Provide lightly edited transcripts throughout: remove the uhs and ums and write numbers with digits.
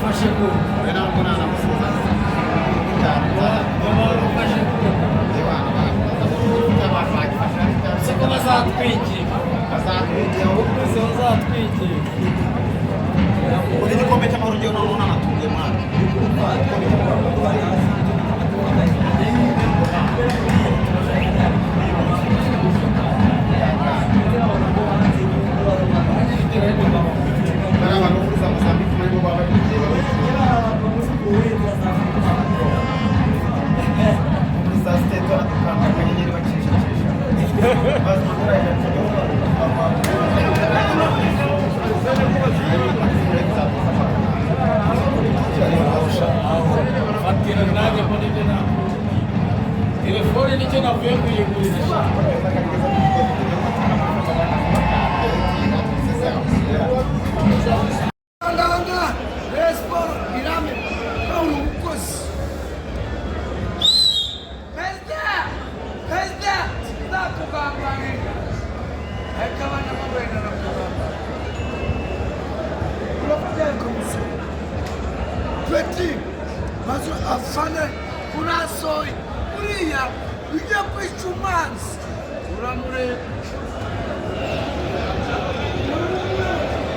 Bagufashe ku bagufashe ku siko bazatwigira, bazatwigira. Uri igikombe cy'amahoro ugiye noneho unanatunguye mwana. Hari abantu bo muri za Mozambique nabo baba bari kureba muri za state baradukanda akanyenyeri bakishakisha bazi amadorari. Fatira nanjye mbona ibyo nakubwiye. Telefone nicyo navuye kuyigurisha. Nganga Rayon Sport irame Paul umukozi perezida perezida nzakugambanira, ariko abana bo wenda nakugambana urabyanga umusoro peti maze afane urasoye uriya ujya kwica umwanzi uramureba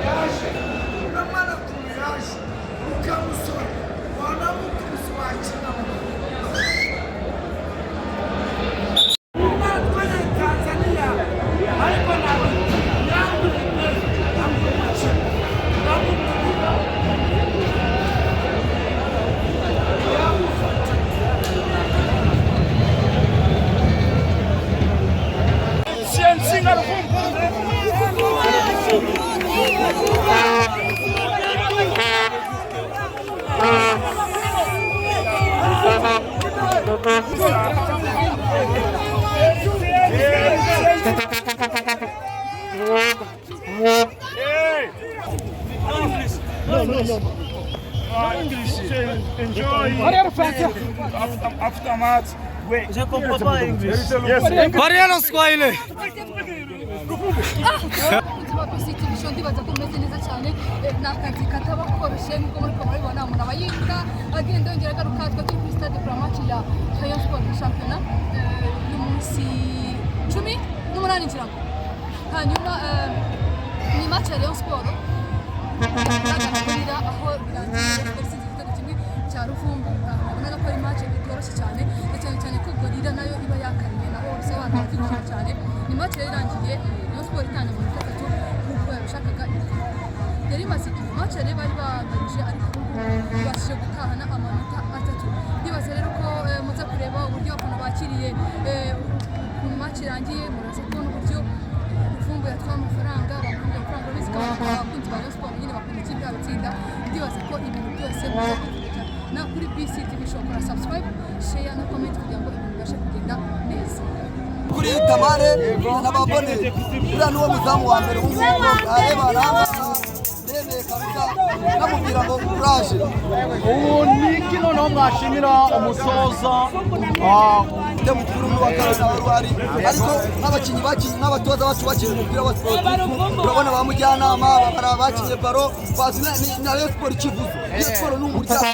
yaje uramara kumiraje ukamusora wanamukubise wakina. Umwana twajya Tanzania, ariko ntabwo namukubita yamufata. Enjoy aftermath. Wait. Je comprends pas English. Yes. Mariano Swahili. Abakunzi ba BC TV Show, ndibaza ko mumeze neza cyane. Ni akazi kataba koroshye nk'uko muri ko murabibona, umuntu aba yiruka agenda yongera agaruka. Twa turi kuri stade pour match ya Rayon Sport na shampiyona y'umunsi 18 ngira ngo. Hanyuma ni match ya Rayon Sport Gorilla, aho birangiye itsinze igitego kimwe cya Ruvumbu. Nabonaga ko ari match itoroshye cyane na cyane cyane ko Gorilla nayo iba yakaniye, nabo bisobanura bazi gukina cyane. Ni match yari irangiye Rayon Sport itanga amanota atatu nk'uko yabishakaga. Yari imaze igihe match rero bari banganyije, ariko ubu ngubu ibashije gutahana amanota atatu. Ndibaza rero ko muza kureba uburyo abafana bakiriye ukuntu match irangiye. Muraza kubona uburyo Ruvumbu yatwaye amafaranga, bamuha amafaranga. Urabizi ko abakunzi ba Rayon Sport nyine bakunda ikipe yabo itsinda. Ndibaza ko ibintu byose muza kubikurikirana na kuri BC TV Show. Kora subscribe, share na comment kugira ngo ibintu bibashe kugenda neza. Kuri Tamare n'ababone uriya niwo muzamu wa mbere ubu ngubu areba aranga ndemeye kabisa, namubwira ngo uraje. Ubu ni iki noneho mwashimira umutoza? Ufite mukuru n'uwa kabiri wari uhari, ariko nk'abakinnyi bakinnye n'abatoza bacu bakinnye umupira wa sportif, urabona ba mujyanama bari bakinnye baro bazi na Rayon Sport ikivuze. Rayon Sport ni umuryango.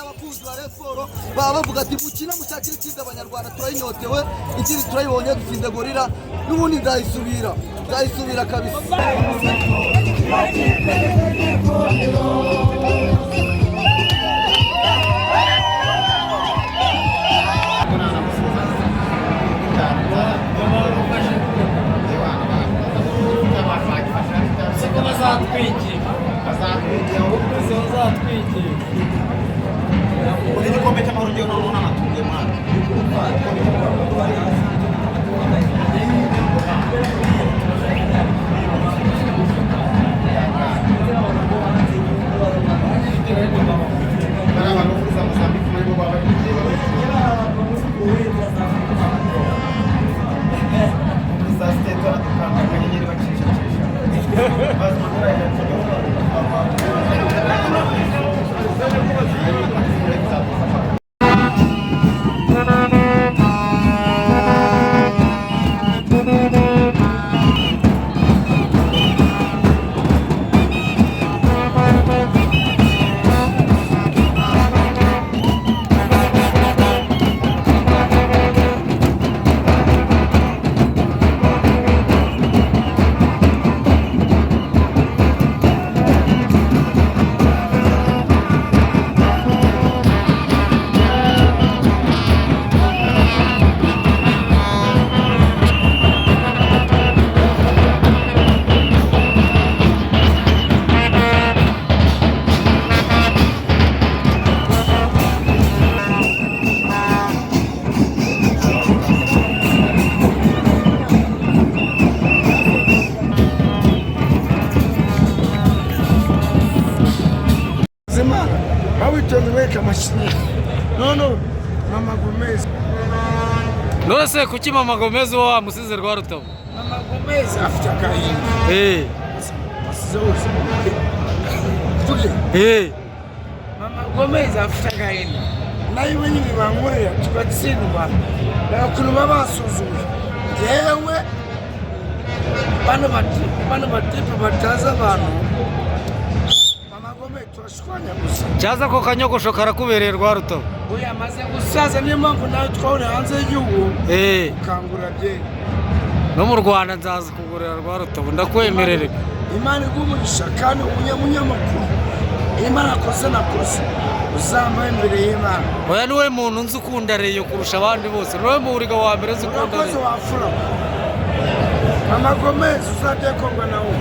Abakunzi ba Rayon Sport baba bavuga ati mukina mushakire intsinzi, Abanyarwanda turayinyotewe, intsinzi turayibonye, dutsinze Gorilla, n'ubundi nzayisubira, nzayisubira kabisa. Siko bazatwigira, bazatwigira. Uri igikombe cy'amahoro ugiye noneho unanatunguye mwana. Hari abantu bo muri za Mozambique nabo baba bari kureba muri za state baradukanda akanyenyeri bakishakisha bazi amadorari. Witonde wereka amashinya. None Mama Gomez. None se kuki Mama Gomez uba wamusize Rwarutabo? Mama Gomez afite agahinda. Wasize wose. Tuge. Mama Gomez afite agahinda. Nayo wenyine bankorera tugatsindwa. Ukuntu baba basuzuye. Yewe bano bati bano batipe batazi abantu. Mama Gomez turashwanya gusa. Cyaza ko kanyogosho karakubereye, Rwarutabo. Oya, amaze gusaza, niyo mpamvu nawe twahuriye hanze y'igihugu. Ukangura byeri. No mu Rwanda nzaza kugurira, Rwarutabo, ndakwemerere. Imana iguha umugisha kandi umunyamakuru Imana akoze nakoze uzambaye imbere y'Imana. Oya, niwe muntu nzi ukunda Rayon kurusha abandi bose, niwe muriga wa mbere nzi ukunda Urakoze. Rayon. Wafura Mama Gomez uzajya kogwa nawe.